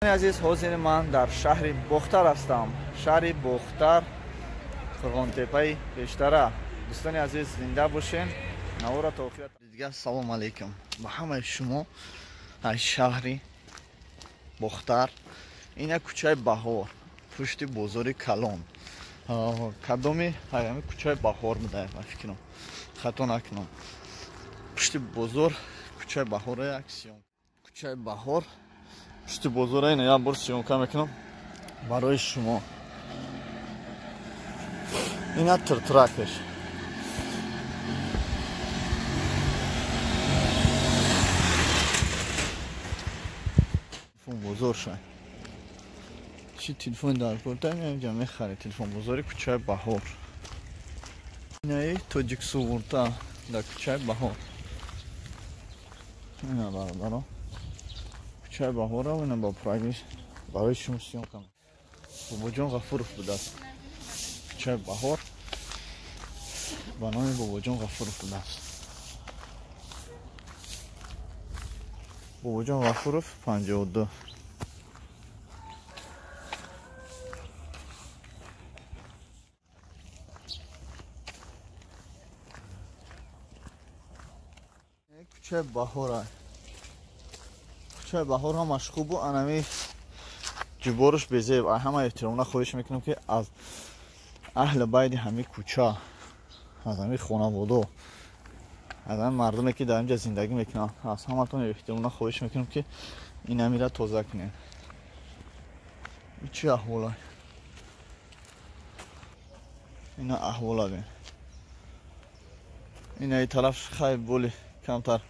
Азиз, ҳозир ман дар шаҳри Бохтар ҳастам. Шаҳри Бохтар, Қурғонтеппаи пештара. Дӯстони азиз, зинда бошен. Навора то охир. Дигар салом алейкум ба ҳамаи шумо аз шаҳри Бохтар. Ина кӯчаи Баҳор, пушти бозори калон. Кадоми ҳами кӯчаи Баҳор медаем, ба фикрам, хато накунам. Пушти бозор, кӯчаи Баҳор, як съём. Кӯчаи Баҳор, пушти бозора, ина як бор съёмка мекунам барои шумо. Ина тртракаш. Телефон бозор шай. Чи телефон дар кор инҷа мехарӣ, телефон бозори кӯчаи Баҳор. Инаи Тоҷик суғурта дар кӯчаи Баҳор. Ина бародаро, кӯчаи Баҳора, ина ба пурагиш барои шумо съёмка. Бобоҷон Ғафуров будааст. Кӯчаи Баҳор ба номи Бобоҷон Ғафуров будааст. Бобоҷон Ғафуров 52. Кӯчаи Баҳора. Кӯчаи Баҳор ҳамаш хубу, анами ҷуборуш безеб. Ҳама эҳтиромона хоҳиш мекунам, ки аз аҳли байди ҳами кӯча, аз ҳами хонаводо, аз ҳами мардуме, ки дар инҷа зиндагӣ мекунанд, аз ҳаматон эҳтиромона хоҳиш мекунам, ки ин амира тоза кунед. Чи аҳвола? Ина аҳвола бин. Ина и тараф хай боли камтар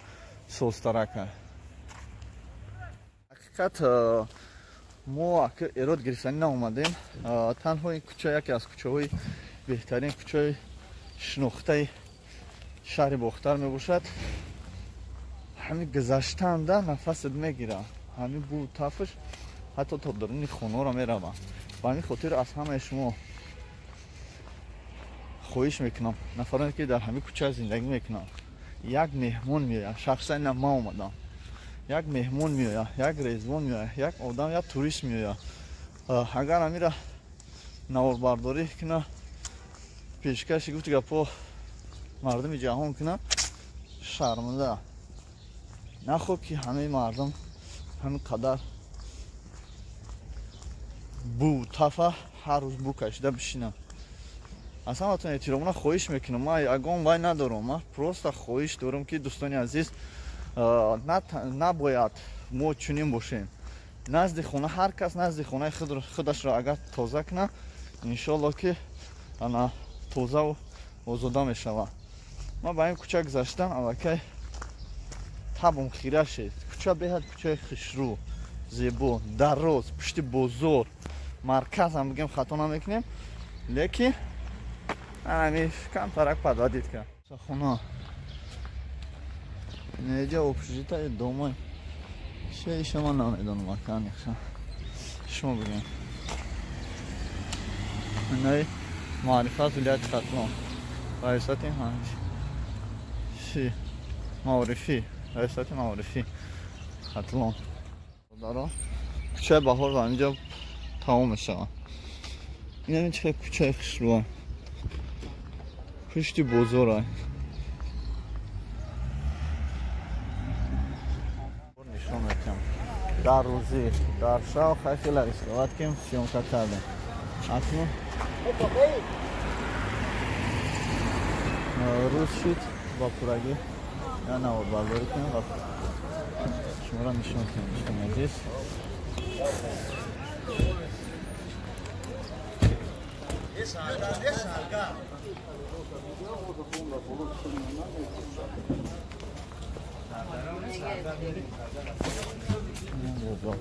созтарака. Ҳақиқат, мо эрод гирифтанӣ наомадем. Танҳо ин кӯча яке аз кӯчаҳои беҳтарин, кӯчаи шинохтаи шаҳри Бохтар мебошад. Ҳамин гузаштанда нафасат мегирад. Ҳамин бу тафш ҳатто то даруни хонаро меравад. Ба ҳамин хотир аз ҳамаи шумо хоҳиш мекунам, нафароне, ки дар ҳамин кӯча зиндагӣ мекунанд, як меҳмон меояд, шахсан ина ман омадам, як меҳмон меояд, як резвон меояд, як одам, як турист меояд. Агар ҳамира наворбардорӣ куна, пешкаши гуфти гапҳо мардуми ҷаҳон куна, шарманда нахоб, ки ҳамаи мардум ҳамин қадар бу тафа ҳар рӯз бу кашида бишинанд. Аз ҳаматон эҳтиромона хоҳиш мекунам, ман ягон вай надорам, ман просто хоҳиш дорам, ки дӯстони азиз, набояд мо чунин бошем. Назди хона, ҳар кас назди хонаи худашро агар тоза кунад, иншоалло, ки ана тозаву озода мешавад. Ман ба ин кӯча гузаштам, аллакай табом хира шед. Кӯча беҳад кӯчаи хушрӯ, зебо, дароз, пушти бозор, марказам бигем, хато намекунем, лекин ами камтарак подводить кард. Хона неҷа общежитие домой. Шеиша ман намедонам, аканиша. Шумо бигем. Инаи маърифат вилояти Хатлон. Раёсати ҳамши маорифӣ, раёсати маорифӣ Хатлон. Даро кӯчаи Баҳор ва инҷо тамом мешавад. Ина чӣ кӯчаи хушрӯа. Пушти бозора. Нишон метиҳам. Дар рӯзӣ, дар шав хай хеле рисковать кем, съёмка кардем. Акнун рӯз шуд, ба пурагӣ я наворбардорӣ кунем ва шуморо нишон кунем, дӯстони азиз. Бозор.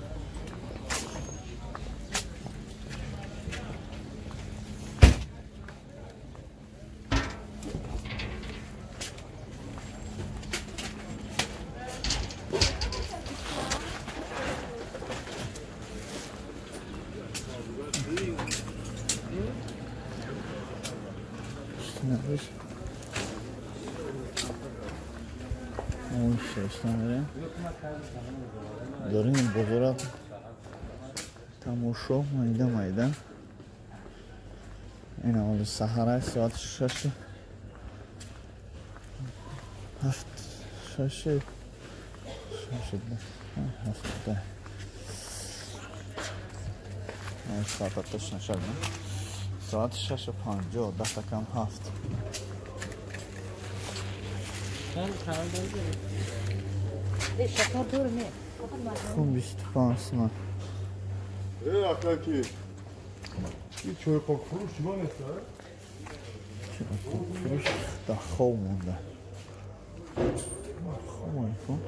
Дорим бозора. Тамошо майда майда. Ин ҳоли саҳара соат 6 7 6 6 7 соат точно шад. Соат 6:50 10 кам 7. Хун 25 сма. Ака ки. Ин чойқоқ фурӯш чӣ нест, а? Чойқоқ фурӯш дар хоб монда. Хоб айфон.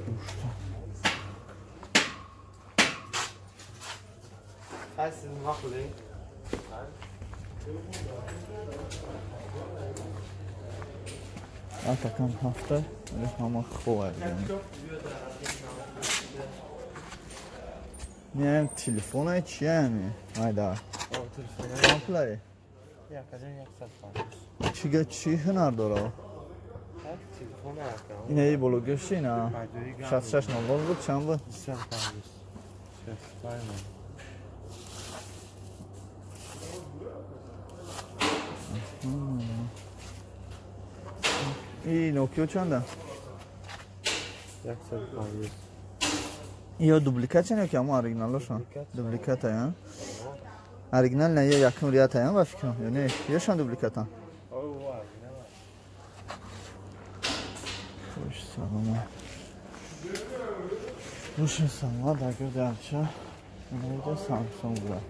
Фурӯшта. Атакам ҳафта, ҳама хоб айфон. Не, телефон чия ми? Майда. Телефон. Чига чи ҳунар дора? Ина эй боло гӯши на? 66 00 буд, чанд буд? 65. И Nokia чанда? 150. Ё дубликат ё ки ҳамон оригиналошон? Дубликат ая? Оригинал на ё якум рият ая ба фикрам ё не? Ёшон дубликатан? Хуш салома. Хуш салома дар гирди арча. Инаида Samsung буда.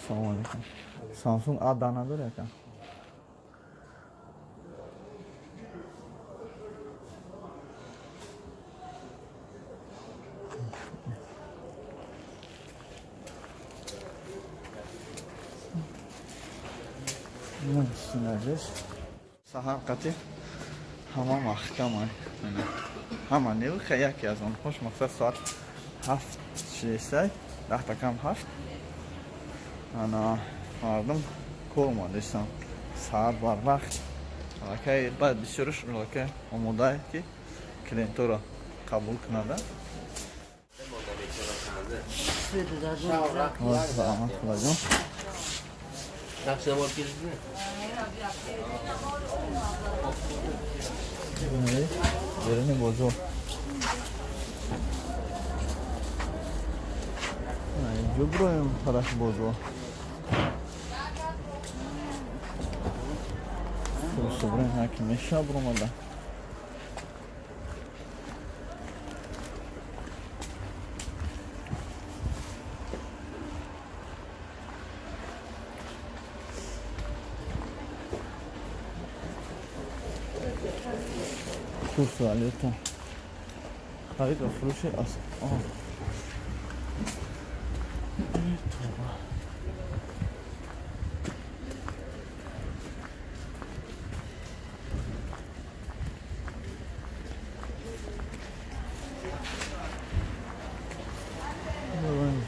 Салом алейкум. Samsung A надора яка? Саҳар қатӣ ҳама маҳкам ай. Ҳама невха яке аз онҳош мақсад соат 7 шидестай, 10 кам 7. Ана мардум кор омадестан. Саҳар барвақт аллакай баъд бисёраш аллакай омодае ки клиентҳоро қабул кунада. Саломат худоҷон. Нақшамор келдimi? Берини бозор. Инҷо бироем тарафи бозор. Собрем ҳаки меша биромада. Курс валюта. Харид ва фурӯши асъор.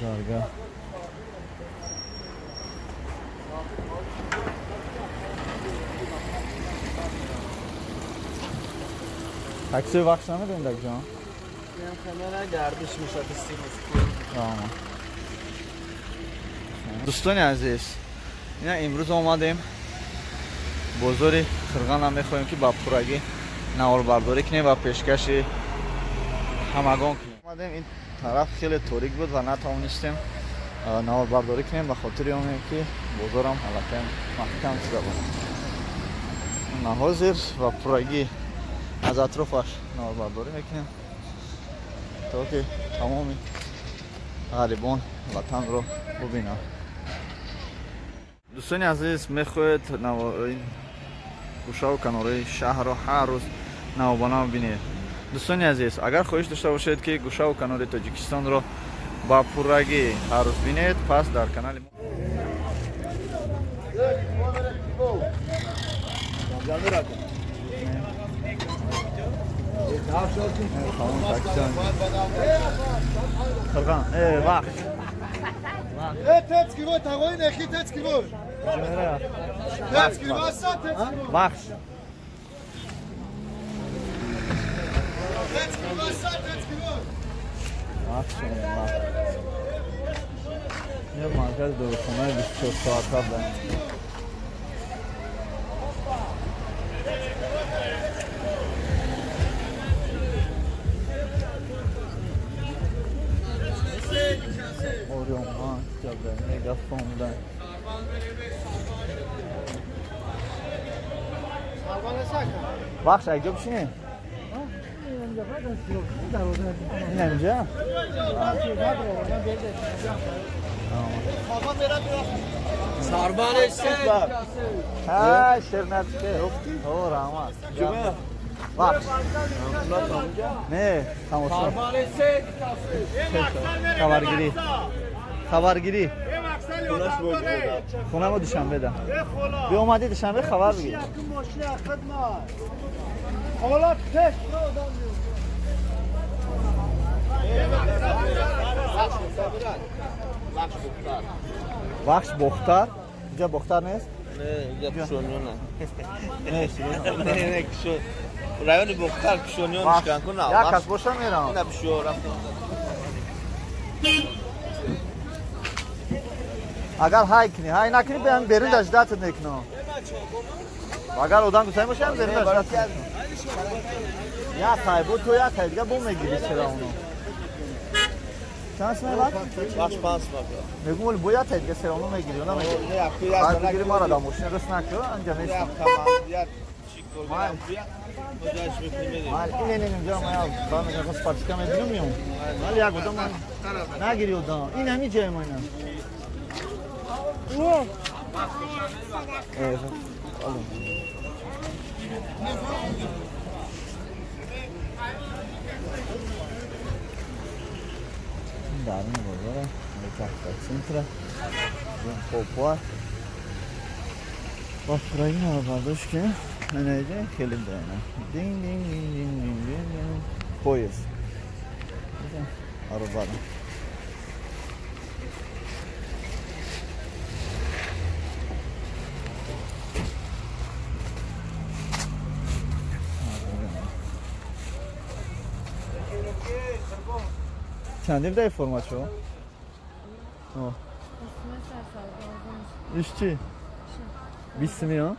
Зарга. Такси вақт намедонед даҷон? Гардиш мешавад. Дӯстони азиз, ина имрӯз омадем бозори Қирғанам, мехоҳем ки ба пуррагӣ наворбардорӣ кунем ва пешкаши ҳамагон кунем. Омадем ин тараф хеле торик буд ва натавонистем наворбардорӣ кунем ба хотири оне ки бозорам аллакай маҳкам шуда буд. Ҳозир ба пуррагӣ аз атрофаш наворбардорӣ мекунем то ки тамоми ғарибон ватанро бубинанд. Дӯстони азиз, мехоҳед гӯшаву канораи шаҳрро ҳар рӯз навобанав бинед. Дӯстони азиз, агар хоҳиш дошта бошед ки гӯшаву канори Тоҷикистонро ба пуррагӣ ҳар рӯз бинед, пас дар канали мо Вақт. Вақт. یه مرکز داروخانه 24 ساعته ده. اوریون جبه مگافون ده. بخش اگه بشینی؟ این اینجا؟ ها شرنتکه او رحمت جمعه بخش نه تماشا خبرگیری خبرگیری خونه ما دوشنبه ده بیا اومدی دوشنبه خبر بگیر. بخش بختر اینجا بختر نیست؟ نه اینجا کشونیونه. نه نه کشون رایون بختر کشونیون شکن کن. یک کس باشه میرم. نه بشو رفتم. اگر های کنی های نکنی بیام بیرون داشت نکنم. اگر آدم گوشای باشه هم بیرون داشت. یا تای بود تو یا تای دیگه بوم میگیری چرا اونو. چند سمه بعد؟ بخش 5 سمه. میگم ولی باید تای دیگه سر اونو میگیری اونو میگیری. نه بگیری ما را داموش نرس نکن انجام نیست. این این اینجا ما با میگم خواست پارچکا میدونم میام. ولی یک آدم نگیری آدم. این همین جای ما اینا. درون بازار تحت سنتر خوب با فرایی رو برداشت که من خیلی دارم دین دین دین دین دین دین دین پویز آره بارم چندی بدهی فرمت شو؟ ایش چی؟ 20 میلیون؟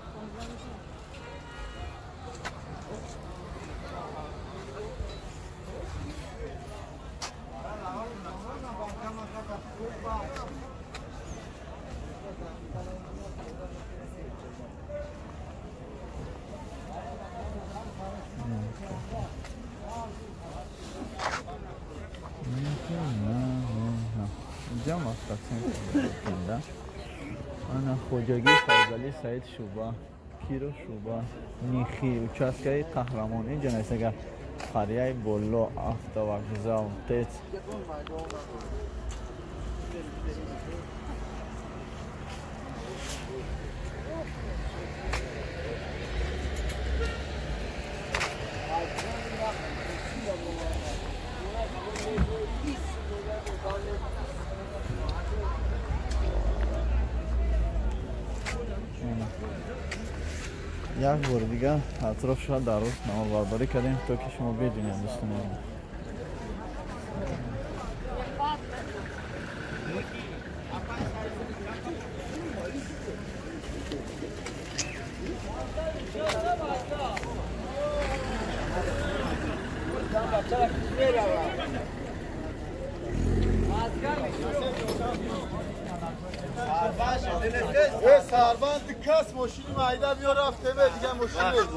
Хоҷагӣ Файзалӣ Саид шуба, Киро шуба, Нихи, участкаи Қаҳрамон. Инҷа нависага қарияи Боло, автовокзал, ТЭЦ. Як бор дига атроф шуд дар рӯз наворбардорӣ кардем то ки шумо бидунед дӯстони. سربند کس ماشینی مایده بیا رفته به دیگه ماشین نیست.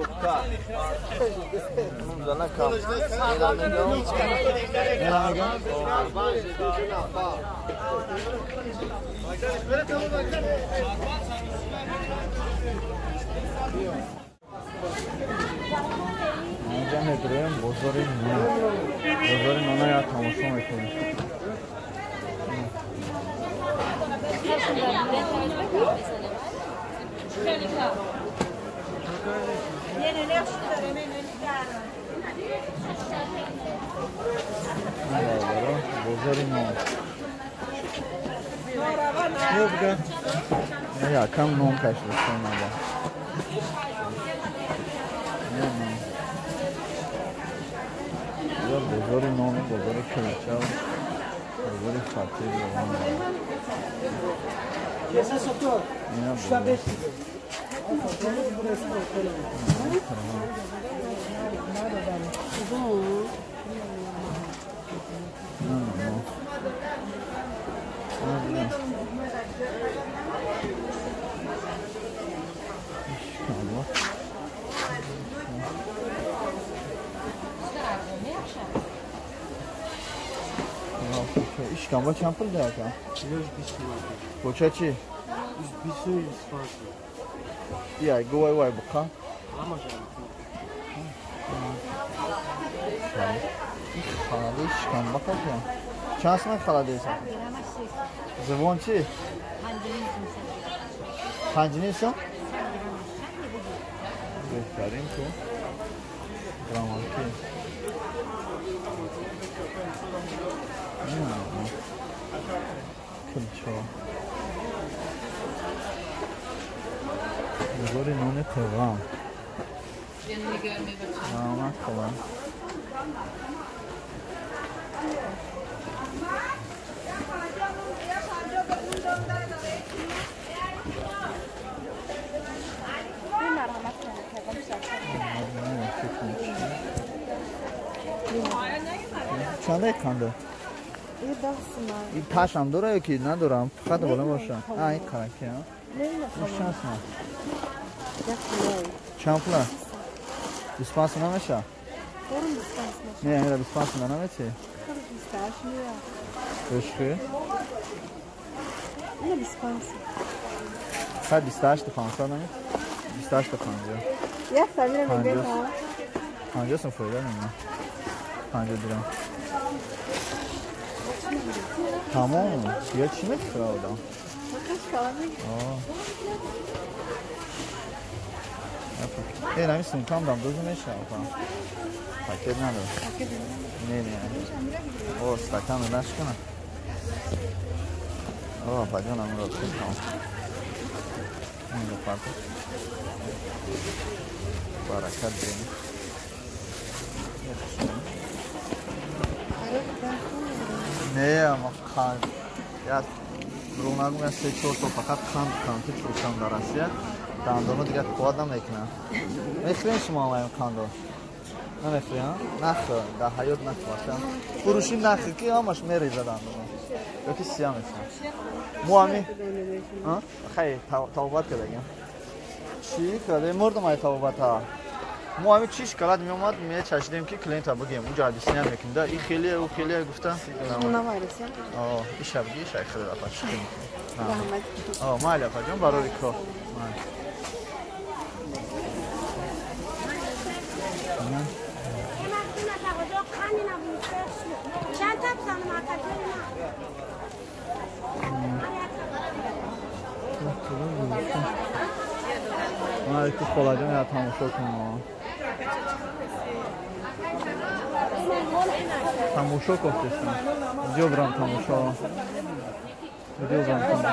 اینجا میدرویم بازار نان. بازار نان یا تماشا میکنیم. بازار نان. یکم نون کش دوستان نبا. Бозори нони, бозори кулча, бозори фатир. Ина бозор. Ишкамба чанд пул дорад? 120. Коча чи? 125. Я, гувай вай буқа. Халади ишкамба қача? Чанд сомон халади? Зувон чи? 5 сом? Беҳтарин ку. Граммаки. Кулча. Бозори нони қурғон. Раҳмат қилам. Чанде қанда? Ин ташам дора ё ки надорам? Фақат бола боша. А, ин қараки, а? Ин чанд сом? Чанд пула? 25 сом намеша? Не, ина 25 сом намети? Бешхи? Сад 28 та 500 намети? 28 та 50. 50 сом фоида намена. 50 дирам. Тамом, я чӣ мехӯра одам? Ин ҳамин сумкам дам дозу мешавад. Пакет надорам. Не, не. О, стакан нашкана. О, паҷонам ро кунам. Инро парто. Баракат бирем. Не, ама қанд. Я рунагум я 3-4 сол фақат қанд қандти фурӯшам дар Россия. Дандоно дигар қувват намекунад. Мехӯрем шумо ҳамаем қандо? Намехӯрем? Нахӯр, дар ҳаёт нахӯр. Фурӯшӣ нахӯр, ки ҳамаш мереза дандоно. Ё ки сия мешавад. Мо ҳами хай тавбат кардагем. Чӣ кардем? Мурдам ай тавбата. Мо ҳами чӣ шоколад меомад, мечашидем ки клиента бигем. Уҷа объяснять мекунем. Да, и хеле, у хеле гуфта. О, иша биги, иша хеле апа шукр. О, майли апаҷон, барори кор. Ман ку холаҷон я тамошо кунам. Тамошо кофтестам. Ҷо бирам тамошо. Ҷо бирам тамошо.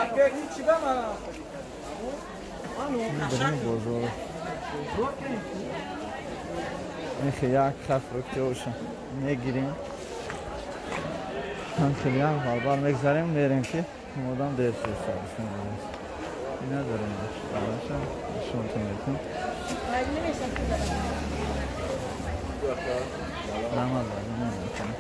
Бирем бозор. Мехе як хаф рукҷоша мегирем. Ҳамхелиам барбар мегзарем, мерем ки модам дер шуд. Ина дорем. Бараша нишонтон мекунам. Намаз намекунам.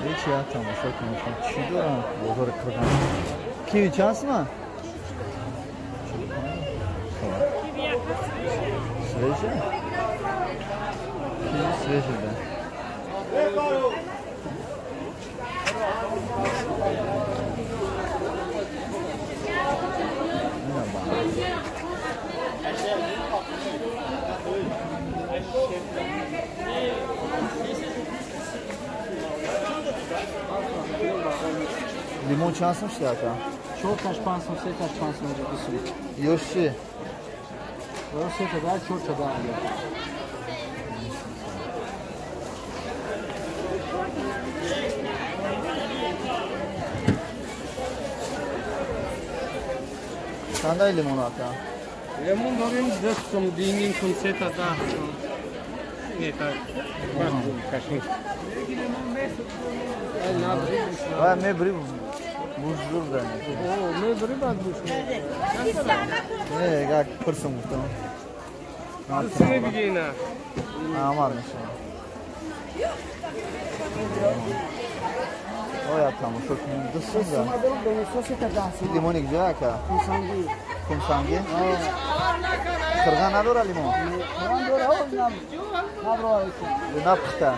Ҳеч як тамошо кунем. Чӣ дорам? Бозори Қурғон. Киви чанд сомон? Свежий? Киви свежий, да. Лимон чанд сом шуда ака? 4 таш 5 сом, 3 таш 5 сом ҷо. Ёш чи? Ё 3 та да, 4 та да. Чандай лимон ака? Лимон дорем 10 сом, 9 сом, 3 та 10 сом. Не так. Кашин. Ва мебри буш зур дани. О, мебри бад буш. Не, как пурсум гуфтам. Сме бигина. Амар мешавам. Оя тамошо кунем. Ду сум. Лимони куҷо ака? Кумсанги. Қирға надора лимон? Напухта.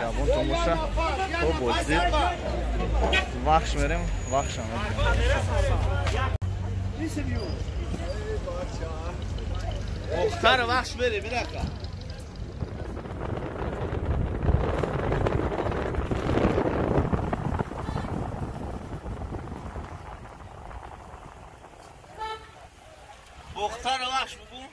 Габон томоша то боздид вахш мерем, вахшам. Бохтар вахш мерем, ирака. Бохтар вахш бугу.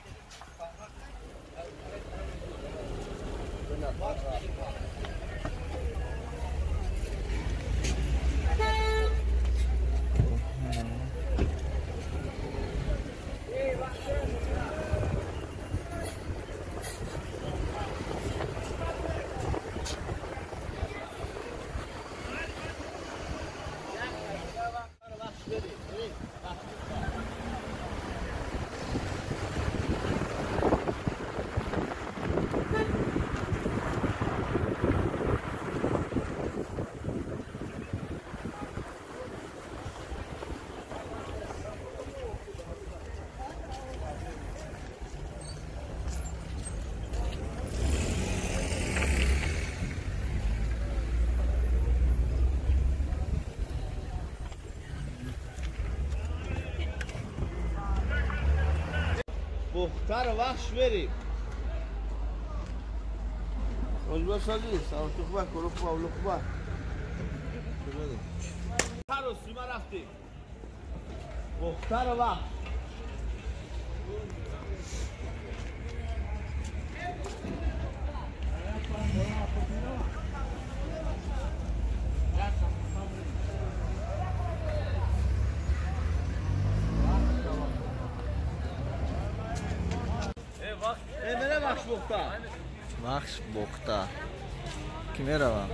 Бохтар вахш мерем. Озба сази, савтухба, корухба, улухба. Сима рафтем. Бохтар вахш. Вахш Бохтар. Ки меравам?